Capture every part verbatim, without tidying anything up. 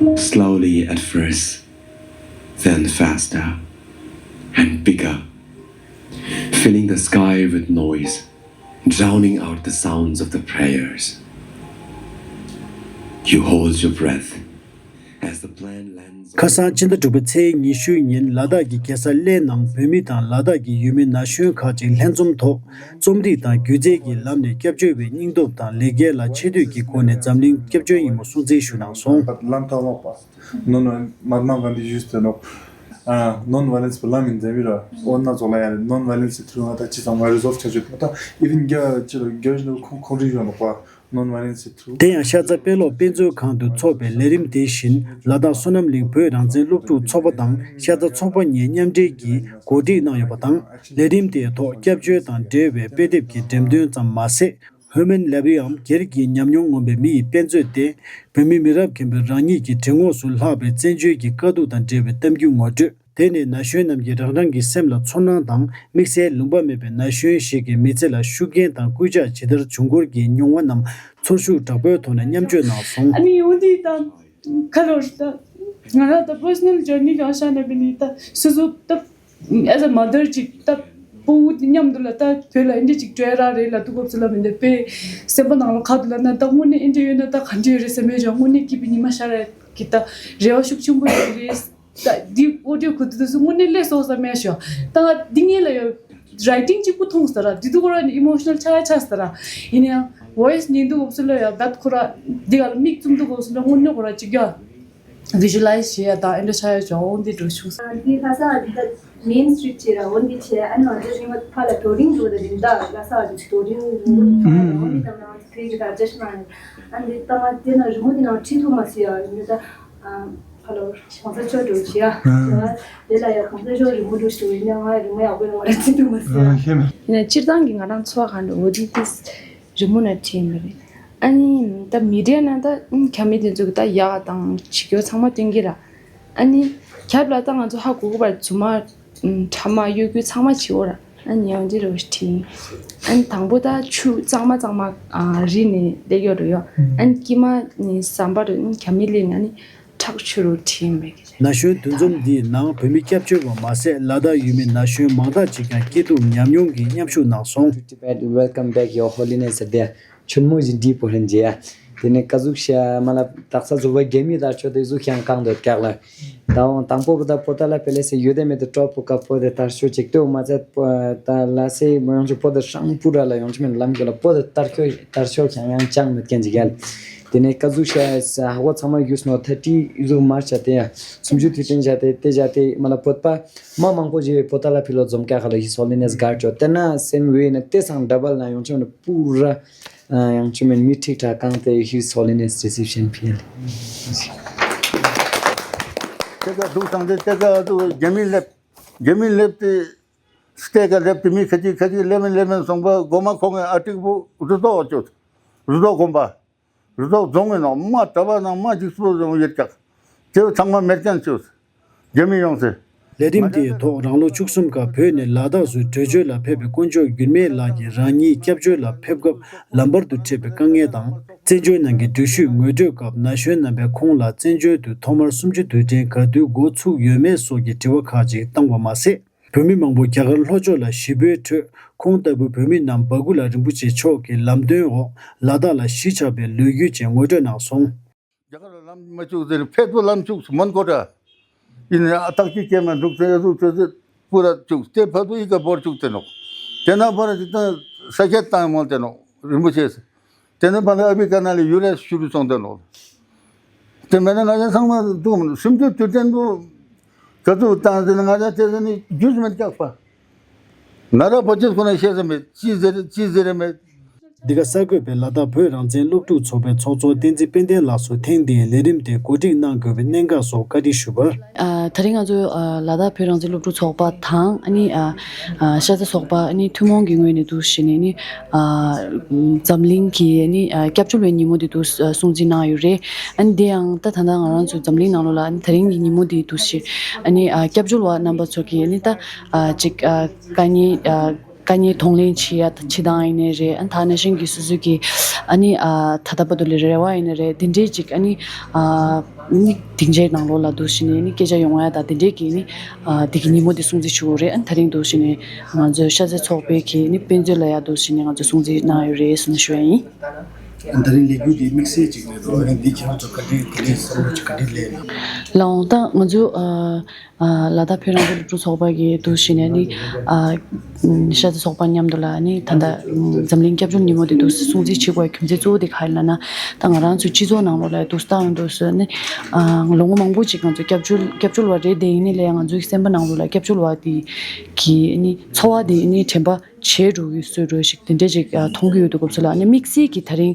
Slowly at first, then faster and bigger, filling the sky with noise, drowning out the sounds of the prayers. You hold your breath as the plane lands. ཁ་སང་ཕྱི་ཟླ་དྲུག་པའི་ཚེས་ཉི་ཤུའི་ཉིན་ལ་དྭགས་ཀྱི་རྒྱལ་ས་གླེ་ནང་བོད་མི་དང་ལ་དྭགས་ཀྱི་ཡུལ་མི་ན་གཞོན་ཁག་ཅིག་ལྷན་འཛོམས་ཐོག་རྩོམ་རིག་དང་སྒྱུ་རྩལ་གྱི་ལམ་ནས་སྐྱབས་བཅོལ་བའི་སྙིང་སྟོབས་དང་ལེགས་སྐྱེས་ལ་ཆེ་བསྟོད་ཀྱི་སྒོ་ནས་འཛམ་གླིང་སྐྱབས་བཅོལ་ཉིན་མོ་སྲུང་བརྩི་ཞུས་གནང་སོང་། ལམ་ཐག་ལོག་པ། Non-violence མ་མ་ག་འདི་ཡུས་ཏེ་ནོ། ཨ། Non-violence པ་ལམ་ཡིན་ཟེར་བི་ར། འོ་ན་ཙོག་ལ་ཡ་རེད། Non-violence ཐུར་ང་ད་ཅི་ཚང་མ་རི་སོལ་བྱ་ཆོད་ད། Even རྒྱ་ཅི་ལ་རྒྱ་ཞིག་ལ་ཁོང་ཁོང་རིག་ཡོད་ནོ་པ། Non-violence ཐུར། དེ་ཡང་ཤར་རྩ་དཔེ་ཀློག་དཔེ་མཛོད་ཁང་དུ་འཚོགས་པའི་ལས་རིམ་དེ་བཞིན་ལ་དྭགས་བསོད་ནམས་གླིང་བོད་རང་བཙན་སློབ་ཕྲུག་ཚོགས་པ་དང་ཤར་རྩ་ཚོགས་པ་གཉིས་མཉམ་འབྲེལ་གྱིས་གོ་སྒྲིག་གནང་ཡོད་པ་དང་། ལས་རིམ་དེའི་ཐོག་སྐྱབས་བཅོལ་དང་འབྲེལ་བའི་དཔེ་དེབ་ཀྱི་འགྲེམས་སྟོན་ཙམ་མ་ཟད། ཧུ་མན་ལེབ་རིའམ་སྒེར་གྱི་ཉམས་མྱོང་ངོམ་པའི་མི་ཡི་དཔེ་མཛོད་སྟེ། བོད་མི་མི་རབས་རྒན་པོས་རང་ཉིད་ཀྱི་དྲན་ངོགས་སུ་ལྷག་པའི་བཙན་བྱོལ་གྱི་དཀའ་སྡུག་དང་འབྲེལ་བའི་གཏམ་རྒྱུད་ངོ་སྤྲོད། དེ་ནི་ན་གཞོན་རྣམས་ཀྱིས་རང་རང་གི་སེམས་ལ་ཚོར་སྣང་དང་དམིགས་བསལ་ལུང་པ་མེད་པའི་ན་གཞོན་ཞིག་གི་མི་ཚེ་ལ་ཤུགས་རྐྱེན་དང་སྐུལ་ལྕག་ཇི་ལྟར་བྱུང་སྐོར་གྱི་མྱོང་བ་རྣམས་ཚོར་ཤུགས་དྲག་པོའི་ཐོག་ནས་མཉམ་སྤྱོད་གནང་སོང་། ཨ་ནི་འོ་འདི་དང་ཁ་ལོར་ད་ང་རང་ད་པར་སོ་ནལ་ཇར་ནི་གང་ཤ་ན་བི་ནི་ད་སོ་སོ་ད། As a mother ཅིག་ད་ཕྲུ་གུ་དེ་མཉམ་དུ་ལ་ད་བོད་ལ་ཨིན་འདྲ་ཅིག་བྲོས་ར་རེད་ལ་དུ་གོ་ཚུལ་ལ་མི་འདུག་པས། སེམས་པ་ནང་ལ་ཁ་དུ་ལ་ན་ད་དངོས་གནས་ཨིན་འདྲ་ཡོད་ན་ད་ག་འདྲ་ཡོད་རེད་སེམས་པའི་ཇོ་དངོས་གནས་སྐྱིད་པའི་ཉི་མ་ཤར་ར་གི་ད་རེ་བ་ཤུགས་ཆེན་པོ་ཡོད་རེད། ད་འདི་ཨོ་ཌིའོ་ཁུ་དུ་དུ་སུ་དངོས་གནས་ལས་སོགས་ས་མེད་ཤོ་ད་ང་འདི་ངེད་ལ་ཡོད་རའི་ཊིང་གཅིག་པུ་མཐོང་ས་ར་འདི་དུ་གོ་ར་ནི་ཨི་མོ་ཤི་ནལ་ཆགས་ཆགས་ས་ར་ཡིན་ཡང་ཝོ་ཡི་སི་ཉན་དུ་གོ་ཚུལ་ལ་ཡ་ད་ཁོ་ར་འདི་ག་ལ་མིག་བཙུམ་དུ་གོ་ཚུལ་ལ་དངོས་གནས་ཁོ་ར་ཅིག་ཡ། Visualize བྱེད་ཡ་དང་ཨེ་འདྲ་ཆགས་ཡ་ཅོག་འོང་འདི་འགྲོ་ཤུགས། འདི་ལྷ་ས་འདི་ད་main street བྱེད་ར་འོང་འདི་བྱེད་ཨ་ནི་ང་ཚོ་རིང་བ་ཕ་ལ་དོ་རིང་འགྲོ་ད་རིང་ད་ལྷ་ས་འདི་དོ་རིང་འགྲོ་ད་འོང་འདི་དང་ང་ཚོ་ཁྱེད་ཀྱི་ད་ཅེས་མ་ནི་ཨ་འདི་ད་ང་དེ་ན་རི་མོ་འདི་ནང་ཁྲིད་ཐུབ་མ་སི་ཡ་འདི་ད་ཕ་ལ་གོང་ས་མཆོག་འགྲོ་བྱེད་ཡ་དེ་ལ་ཡ་གོང་ས་མཆོག་རི་མོ་འགྲོ་ཞུ་ཡིན་ཡ་ང་རི་མོ་ཡག་པོ་ཡོང་བ་ར་ཁྲིད་ཐུབ་མ་སི་ཡ། ཡིན་ན་སྤྱིར་བཏང་གི་ང་རང་འཚོ་བ་གང་འགྲོ་འོ་འདི་ཏིས་རི་མོ་ན་ཁྲིད་ཡིན་པ་རེད། ཨ་ནི་ད་མི་ཌི་ཡ་ནང་ད་ཨུམ་རྒྱ་མི་དེ་ཚོ་གི་ད་ཡག་དང་བྱེད་རྒྱུ་ཚང་མ་སྟོན་གི་ར། ཨ་ནི་རྒྱབ་ལ་ད་ང་ཚོ་ཧ་གོ་གོ་བར་རྫུན་མ་ཨུམ་ཕྲ་མ་གཡོ་སྒྱུ་ཚང་མ་བྱེད་འོ་ར། ཨ་ནི་ཡང་འདི་རུ་ཁྲིད། ཨ་ནི་དང་པོ་ད་ཆུ་གཙང་མ་གཙང་མ་ཨ་རི་ནས་ལེགས་ཡོད་རུ་ཡོ། ཨ་ནི་དཀྱིལ་མ་ནི་ཟམ་པ་རུ་ཨ་ནི་རྒྱ་མི་ལེན་ཨ་ནི་ཁྲག་ཆུ་རུ་ཁྲིད་མེད་གི་རེད། ན་གཞོན་འདུ་འཛོམས་འདིའི་ནང་བོད་མི་སྐྱབས་བཅོལ་བ་མ་ཟད་ལ་དྭགས་ཡུལ་མི་ན་གཞོན་མང་དག་ཅིག་ཀྱང་སྐྱིད་སྡུག་ཉམས་མྱོང་གི་མཉམ་ཞུགས་གནང་སོང་། Tibet, welcome back, Your Holiness ཟེར་ཏེ། ཆུ་མོ་བཞིན་འདྲིས་པོ་ལྷན་རྒྱས། དེ་ནས་ཀ་ཟུག་ཤ་མ་ལ་དག་ས་ཟུ་བ་རྒྱ་མི་དར་ཆོ་དེ་ཟུག་ཤང་གང་དུ་བཀྱག་ལ། ད་འོང་དང་པོ་བུ་ད་པོ་ཏ་ལ་པེ་ལེ་སེ་ཡོད་དེ་མེད་དེ་ཀྲོ་པོ་ཀ་པོ་དེ་དར་ཆོ་ཅིག་ཏེ་མ་ཚད་པོ་ད་ལ་སེ་མོ་ཡོང་ཆོ་པོ་དེ་ཧྲང་པུ་ར་ལ་ཡོང་ཆོ་མེད་ལམ་གི་ལ་པོ་དེ་དར་ཆོ་དར་ཆོ་ཤང་ཡང་ཅང་མེད་མཁན་ཅིག་ཡལ། དེ་ནས་ཀ་ཟུག་ཤ་ཧ་གོ་ཚང་མ་ཡུས་ནོ་ཐ་ཏི་ཡུ་ཟུག་མར་ཆ་དེ་ཡ་སུམ་ཅུ་དུས་སྟོན་བྱ་དེ་དེ་བྱ་དེ་མ་ལ་པོད་པ་མ་མང་པོ་ཇི་བའི་པོ་ཏ་ལ་ཕི་ལོ་འཛོམས་ཀ་ཁ་ལ་ཧི་སོ་ལི་ནེ་སི་གར་ཆོ་དེ་ན་སེམ་ཝེ་ནི་དེ་སང་ཌ་བལ་ན་ཡོང་ཆོ་མེད་པུ་ར། ཡང་ཆུ་མེན་མི་ཁྲིག་ཁྲག་གང་དེ་His Holiness reception ཕིལ། དེ་ག་འདུག་སང་དེ་དེ་ག་འདུག་རྒྱ་མི་སླེབས། རྒྱ་མི་སླེབས་ཏེ་སྟེ་ག་སླེབས་ཏེ་མི་ཁ་ཅིག་ཁ་ཅིག་སླེབས་མིན་སླེབས་མིན་སོང་པ་མགོ་མ་ཁོང་གི་ཨ་ཀྲིག་པོ་རུ་ཐོག་བཅོས། རུ་ཐོག་དགོན་པ། རུ་ཐོག་རྫོང་གི་ནང་མ་གྲྭ་པ་ནང་མ་འཇིགས་པོ་རྫོང་ཡོད་ཀྱག་དེ་ཚང་མ་མེར་ཀྱང་བཅོས། རྒྱ་མི་ཡོང་ཚེ། ལས་རིམ་དེའི་ཐོག་རང་ལོ་བཅུ་གསུམ་ཀ་བོད་ནས་ལ་དྭགས་སུ་བྲོས་བྱོལ་ལ་ཕེབས་པའི་དཀོན་མཆོག་འགྱུར་མེད་ལགས་ཀྱིས་རང་ཉིད་སྐྱབས་བཅོལ་ལ་ཕེབས་སྐབས་ལམ་བར་དུ་འཕྲད་པའི་དཀའ་ངལ་དང་། བཙན་བྱོལ་ནང་གི་འགྲུལ་བཞུད་ངོ་སྤྲོད་སྐབས་ན་གཞོན་རྣམ་པས་ཁོང་ལ་བཙན་བྱོལ་དུ་ཐོག་མར་སུམ་ཅུ་དུས་དྲན་ག་དུས་འགོ་ཚུགས་ཡོད་མེད་སོགས་ཀྱི་དྲི་བ་ཁག་ཅིག་བཏང་བ་མ་ཟད། བོད་མི་མང་པོ་རྒྱ་གར་ལྷོ་ཕྱོགས་ལ་གཞིས་སྤོས་ཁྲོད་ཁོང་ལྟ་བུའི་བོད་མི་རྣམས་སྦ་སྐུ་ལ་རིན་པོ་ཆེ་མཆོག་གི་ལམ་སྟོན་འོག་ལ་དྭགས་ལ་གཞིས་ཆགས་པའི་ལོ་རྒྱུས་བཅས་ངོ་སྤྲོད་གནང་སོང་། རྒྱ་གར་ལ་ལམ་མ་བཅུག་ཟེར་ཕེད་པོ་ལམ་བཅུག་མོན་གོ་ཏྲ། ཡིན་ནའི་ཨ་ཐག་གི་སྐྱེས་མ་འདུག་ཚེ་ཨ་ཟུག་ཚེ་ཚེ་པུ་ར་བཅུག་སྟེ་ཕ་ཚོ་ཡི་ག་བོར་བཅུག་སྟེ་ནོག་དེ་ན་བར་ཅིག་ཏང་ས་ཁྱད་བཏང་མོལ་ཏེ་ནོག་རིན་པོ་ཆེ་ཟེར། དེ་ནས་ཕ་ལ་ཨ་བི་ཀ་ན་ལ་ཡུ་རེ་ཤུ་རུ་སོང་སྟེ་ནོག་དེ་མེད་ན་ང་ཅག་ཚང་མ་འདུག་སུམ་ཅུ་དུས་དྲན་པོ་ག་ཚོད་བཏང་ཟེར་ན་ང་ཅག་དེ་ཟེར་ནི་རྒྱུས་མེད་ཀྱག་པ། ན་ར་བོ་ཅེས་ཁོ་ན་ཤེས་ས་མེད། ཅི་ཟེར་ཅི་ཟེར་མེད། འདི་ག་གསར་འགོད་པས་ལ་དྭགས་བོད་རང་བཙན་སློབ་ཕྲུག་ཚོགས་པའི་ཚོགས་གཙོ་བསྟན་འཛིན་དཔལ་ལྡན་ལགས་སུ་ཐེངས་འདིའི་ལས་རིམ་དེ་གོ་སྒྲིག་གནང་དགོས་པའི་གནད་འགག་སོགས་བཀའ་འདྲི་ཞུས་པར། ཨ། ད་རིང་ང་ཚོ་ཨ། ལ་དྭགས་བོད་རང་བཙན་སློབ་ཕྲུག་ཚོགས་པ་དང་ཨ་ནི་ཨ། ཨ། ཤ་ཚ་ཚོགས་པ་ཨ་ནི་ཐུན་མོང་གི་ངོས་ནས་འདུག་བྱས་ནས་ནི་ཨ། འཛམ་གླིང་གི་ཨ་ནི་ཨ། སྐྱབས་བཅོལ་བའི་ཉིན་མོ་དེ་འདུག་སྲུང་བརྩི་གནང་ཡོད་རེད། ཨ་ནི་དེ་ཡང་ད་ད་ལྟ་ང་རང་ཚོ་འཛམ་གླིང་ནང་ལོགས་ལ་ཨ་ནི་ད་རིང་གི་ཉིན་མོ་དེ་འདུག་བྱས་ཨ་ནི་ཨ། སྐྱབས་བཅོལ་བ་རྣམ་པ་ཚོ་གི་ཨ་ནི་ད་ཨ། ཅིག་ཨ། དཀའ་ངལ་ཨ། དཀའ་ངལ་གདོང་ལེན་བྱེད་ཡ་ད་བྱེད་སྟངས་ཡིན་ནའི་རེད། ཨ་ནི་ད་ག་ནང་བཞིན་གྱི་སོ་སོའི་གི་ཨ་ནི་ཨ་ད་ལྟ་བར་དུ་ལས་རེ་བ་ཡིན་ནའི་རེད། དེ་འདྲའི་ཅིག་ཨ་ནི་ཨ་ནི་སྡིངས་ཆའི་ནང་ལོགས་ལ་འདུག་སེ་ནས་ནི་སྐད་ཆ་ཡོང་ཡ་ད་དེ་འདྲའི་གི་ནི་ཨ་དེ་གི་ཉིན་མོ་དེ་སྲུང་བརྩི་ཞུ་དགོས་རེད། ཨ་ནི་ད་རིང་འདུག་སེ་ནས་ང་ཚོའི་ཤ་ཚའི་ཚོགས་པའི་གི་ནི་དཔེ་མཛོད་ལ་ཡ་འདུག་སེ་ནས་ང་ཚོ་སྲུང་བརྩི་གནང་ཡོད་རེད་ཟེར་ནས་ཞུ་ཡ་ཡིན། ད་རིང་ལས་འགུལ་འདི་དམིགས་བསལ་ཅིག་རེད་འདུག་ཨ་ནི་འདི་ཁྱེད་རང་ཚོ་ག་འདྲའི་ག་འདྲའི་བསམ་བློ་ཅིག་ག་འདྲའི་སླེབས་ཡོད། ལགས་འོང་། ད་ང་ཚོ་ཨ་ཨ་ལ་དྭགས་བོད་རང་སྐྱོང་སློབ་ཕྲུག་ཚོགས་པ་གི་འདུག་སེ་ནས་ནི་ཨ་ཤ་ཚ་ཚོགས་པ་མཉམ་དུ་ལ་ནི་ད་ལྟ་འཛམ་གླིང་སྐྱབས་བཅོལ་ཉིན་མོ་དེ་འདུག་སེ་སྲུང་བརྩི་བྱེད་དགོས་པའི་རྒྱུ་མཚན་གཙོ་བོ་དེ་ག་རེ་ལབ་ན། ད་ང་རང་ཚོའི་སྤྱི་ཚོགས་ནང་ལོགས་ལ་འདུག་སེ་ད་འདུག་སེ་ནི་ཨ་ལོ་ངོ་མང་པོ་ཅིག་ང་ཚོ་སྐྱབས་བཅོལ་སྐྱབས་བཅོལ་བ་རེད་དེ་ཡིན་ནའི་ལས་ང་ཚོའི་སེམས་པ་ནང་ལོགས་ལ་སྐྱབས་བཅོལ་བ་དེ་གི་ནི་འཚོ་བ་དེ་ནི་དྲན་པ་བརྗེད་འགྲོ་གི་བཟོ་འདྲ་ཞིག་དེ་འདྲ་ཅིག་ཨ་མཐོང་གི་ཡོད་དུས་སྐབས་སུ་ལ་ནི་དམིགས་བསལ་གྱི་ད་རིང་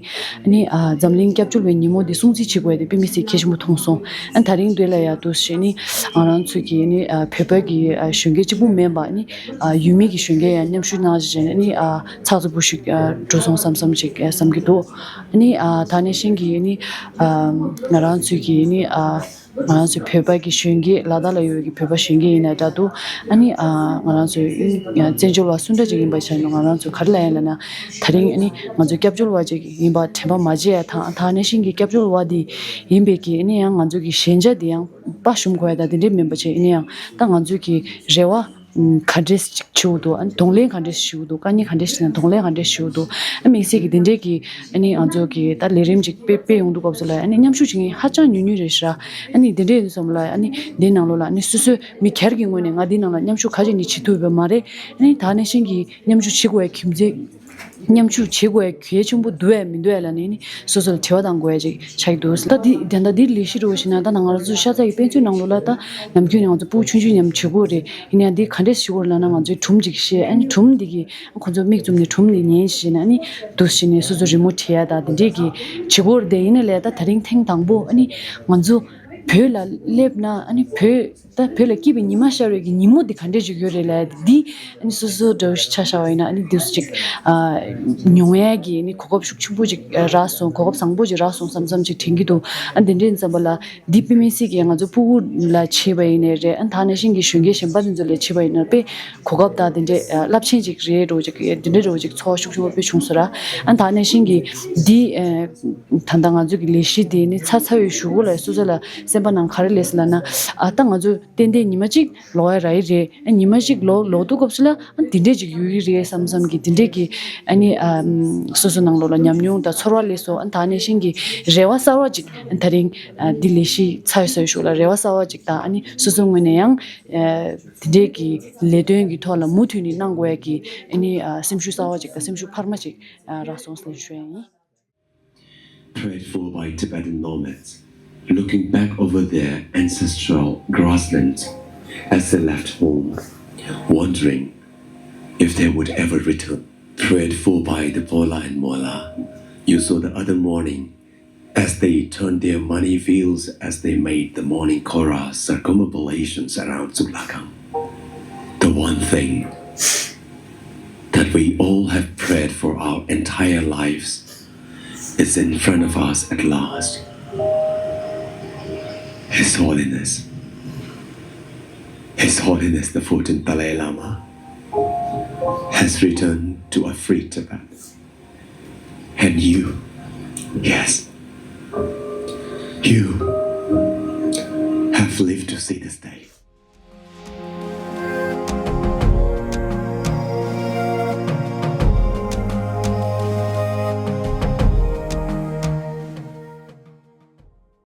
ནི་ཨ་འཛམ་གླིང་སྐྱབས་བཅོལ་བའི་ཉིན་མོ་འདི་སྲུང་བརྩི་བྱེད་དགོས་དེ་དཔེ་མི་སྲིད་གལ་ཆེན་པོ་མཐོང་སོང་། ཨ་ད་རིང་འདི་ལ་ཡ་འདུག་སེ་ནི་ང་རང་ཚོ་གི་ནི་ཨ་བོད་པ་གི་ཨ་གཞོན་སྐྱེས་གཅིག་པུ་མིན་པ་ནི་ཨ་ཡུལ་མི་གི་གཞོན་སྐྱེས་ཡང་མཉམ་ཞུགས་གནང་བྱས་ནི་ཨ་ཚགས་ཚུད་པོ་ཞིག་ཨ་འགྲོ་སོང་བསམ་བསམ་ཅིག་ཨ་བསམ་གྱི་འདུག་ནི་ཨ་ད་ནང་བཞིན་གྱི་ནི་ཨ་ང་རང་ཚོ་གི་ནི་ཨ། ང་རང་ཚོའི་བོད་པ་གི་གཞོན་སྐྱེས་ལ་དྭགས་ལ་ཡོད་ཀྱི་བོད་པ་གཞོན་སྐྱེས་ཡིན་ན་འདྲ་འདུག་ཨ་ནི་ཨ་ང་རང་ཚོའི་བཙན་བྱོལ་བ་སུ་འདྲ་ཅིག་ཡིན་པ་ཆ་ནས་ང་རང་ཚོ་ག་རེ་ལབ་ཡ་ལབ་ན། ད་རིང་ཨ་ནི་ང་ཚོ་སྐྱབས་བཅོལ་བ་ཅིག་ཡིན་པ་དྲན་པ་མ་བརྗེད་ཡ་དང་། ད་ནང་བཞིན་གྱི་སྐྱབས་བཅོལ་བ་འདི་ཡིན་པའི་གི་ཨ་ནི་ཡང་ང་ཚོ་གི་ཞན་ཆ་འདི་ཡང་དཔའ་ཞུམ་དགོས་ཡ་ད་དེ་འདྲས་མིན་པ་བྱས། ཨ་ནི་ཡང་ད་ང་ཚོ་གི་རེ་བ་ག་འདྲས་ཅིག་བྱེད་དགོས་འདུག་ཨ་ནི་གདོང་ལེན་ག་འདྲས་ཞུ་འདུག་དཀའ་ངལ་ག་འདྲས་ཞིག་ན་གདོང་ལེན་ག་འདྲས་ཞུ་འདུག་ཨ་དམིགས་བསལ་གྱི་དེ་འདྲས་ཀྱི་ཨ་ནི་ང་ཚོ་གི་ད་ལས་རིམ་ཅིག་སྤེལ་སྤེལ་ཡོང་དུས་སྐབས་སུ་ལ་ཨ་ནི་མཉམ་ཞུགས་བྱེད་མཁན་ཧ་ཅང་ཉུང་ཉུང་རེད་ཤག་ཨ་ནི་དེ་འདྲས་ཡིན་སོང་ལ་ཨ་ནི་འདི་ནང་ལོགས་ལ་ཨ་ནི་སོ་སོའི་མི་སྒེར་གྱི་ངོས་ནས་ང་འདི་ནང་ལ་མཉམ་ཞུགས་ག་རེ་ནི་བྱེད་ཐུབ་ཡོད་པ་མ་རེད། ཨ་ནི་ད་ནང་བཞིན་གྱི་མཉམ་ཞུགས་བྱེད་དགོས་པའི་རྒྱུ་མཚན། མཉམ་ཞུགས་བྱེད་དགོས་གལ་ཆེན་པོ་འདུག་བས་མི་འདུག་བས་ལབ་ནས་ནི་སོ་སོ་ལ་དྲི་བ་བཏང་དགོས་ཡ་ཅིག་ཆགས་ཀྱི་འདུག་ད་འདི་ད་ལྟ་འདིར་ལས་གཞི་རུ་བཞིན་ན་ད་ང་རང་ཚོ་ཤ་ཚ་གི་དཔེ་མཛོད་ནང་ལོགས་ལ་ད་ནམ་རྒྱུན་ནས་ང་ཚོ་ཕྲུ་གུ་ཆུང་ཆུང་མཉམ་བྱེད་དགོས་རེད། ཡིན་ནའང་འདི་ག་འདྲས་བྱེད་དགོས་རེད་ལབ་ན། ང་ཚོའི་སྒྲུང་ཅིག་བཤད། ཨ་ནི་སྒྲུང་འདི་གི་ཁོ་ཚོ་མིག་བཙུམ་ནས་སྒྲུང་འདི་ཉན་བཞིན་ཨ་ནི་འདུག་བཞིན་ནས་སོ་སོ་རི་མོ་བྲིས་ཡ་ད་དེ་འདྲས་ཀྱི་བྱེད་སྒོ་རེད་དེ། ཡིན་ནའི་ལས་ད་ད་རིང་ཐེངས་དང་པོ་ཨ་ནི་ང་ཚོ་བོད་ལ་སླེབས་ན་ཨ་ནི་བོད་ད་བོད་ལ་སྐྱིད་པའི་ཉི་མ་ཤར་བའི་གི་ཉིན་མོ་འདི་ག་འདྲས་ཅིག་ཡོད་རེད་ལབ་ཡ་འདི་ཨ་ནི་སོ་སོ་འདྲ་བོ་ཞིག་ཆ་བཞག་པ་ཡིན་ན་ཨ་ནི་འདུག་སེ་ཅིག་ཨ་མྱོང་ཡ་གི་ཨ་ནི་གོ་སྐབས་ཤུགས་ཆེན་པོ་ཅིག་རག་སོང་། གོ་སྐབས་བཟང་པོ་ཅིག་རག་སོང་བསམ་བསམ་ཅིག་དྲན་གྱི་འདུག་ཨ་དེ་འདྲས་ཡིན་ཙམ་པ་ལ་འདི་དཔེ་མི་སྲིད་ཀྱི་ང་ཚོ་ཕྲུ་གུ་ལ་བྱས་པ་ཡིན་ནའི་རེད། ཨ་ད་ནང་བཞིན་གྱི་གཞོན་སྐྱེས་གཞན་པ་དེ་ཚོ་ལ་བྱས་པ་ཡིན་ན་དཔེ་གོ་སྐབས་དང་དེ་འདྲས་ཨ་རླབས་ཆེན་ཅིག་རེད་འགྲོ་ཅིག་དེ་འདྲས་འགྲོ་ཅིག་ཚོར་བ་ཤུགས་ཆེན་པོ་དཔེ་བྱུང་སོང་ར། ཨ་ད་ནང་བཞིན་གྱི་འདི་ཨ་ད་ལྟ་ང་ཚོ་གི་ལས་གཞི་དེ་ནི་ཚ་ཚ་བའི་གཞུག་གུ་ལ་སོ་སོ་ལ་སེམས་པ་ནང་ག་རེ་སླེབས་སོང་ལབ་ན། ཨ་ད་ང་ཚོ་ཏན་ཏན་ཉི་མ་གཅིག་ལོག་ཡ་རག་གི་རེད། ཨ་ཉི་མ་གཅིག་ལོག་ལོག་དུས་སྐབས་སུ་ལ་ཨ་དེ་འདྲས་ཅིག་ཡོད་ཀྱི་རེད་བསམ་བསམ་གྱི་དེ་འདྲས་ཀྱི་ཨ་ནི་ཨ་སོ་སོ་ནང་ལོགས་ལ་ཉམས་མྱོང་དང་ཚོར་བ་སླེབས་སོང་། ཨ་ད་ནང་བཞིན་གྱི་རེ་བ་གསར་བ་ཅིག་ཨ་ད་རིང་ཨ་འདི་ལས་གཞི་ཚར་སོང་གཞུག་ལ་རེ་བ་གསར་བ་ཅིག་དང་ཨ་ནི་སོ་སོའི་ངོས་ནས་ཡང་ཨ་དེ་འདྲས་ཀྱི་ལས་དོན་གྱི་ཐོག་ལ་མུ་མཐུད་ནས་གནང་དགོས་ཡ་གི་ཨ་ནི་ཨ་སེམས་ཤུགས་གསར་བ་ཅིག་དང་སེམས་ཤུགས་འཕར་མ་ཅིག་ཨ་རག་སོང་ཟེར་ཞུ་ཡ་ཡིན། Prayed for by Tibetan nomads, looking back over their ancestral grasslands as they left home, wondering if they would ever return. Prayed for by the Pola and Mola. You saw the other morning as they turned their money wheels, as they made the morning Kora circumambulations around Suklakam. The one thing that we all have prayed for our entire lives is in front of us at last. His Holiness, His Holiness the fourteenth Dalai Lama has returned to a free Tibet. And you, yes, you have lived to see this day.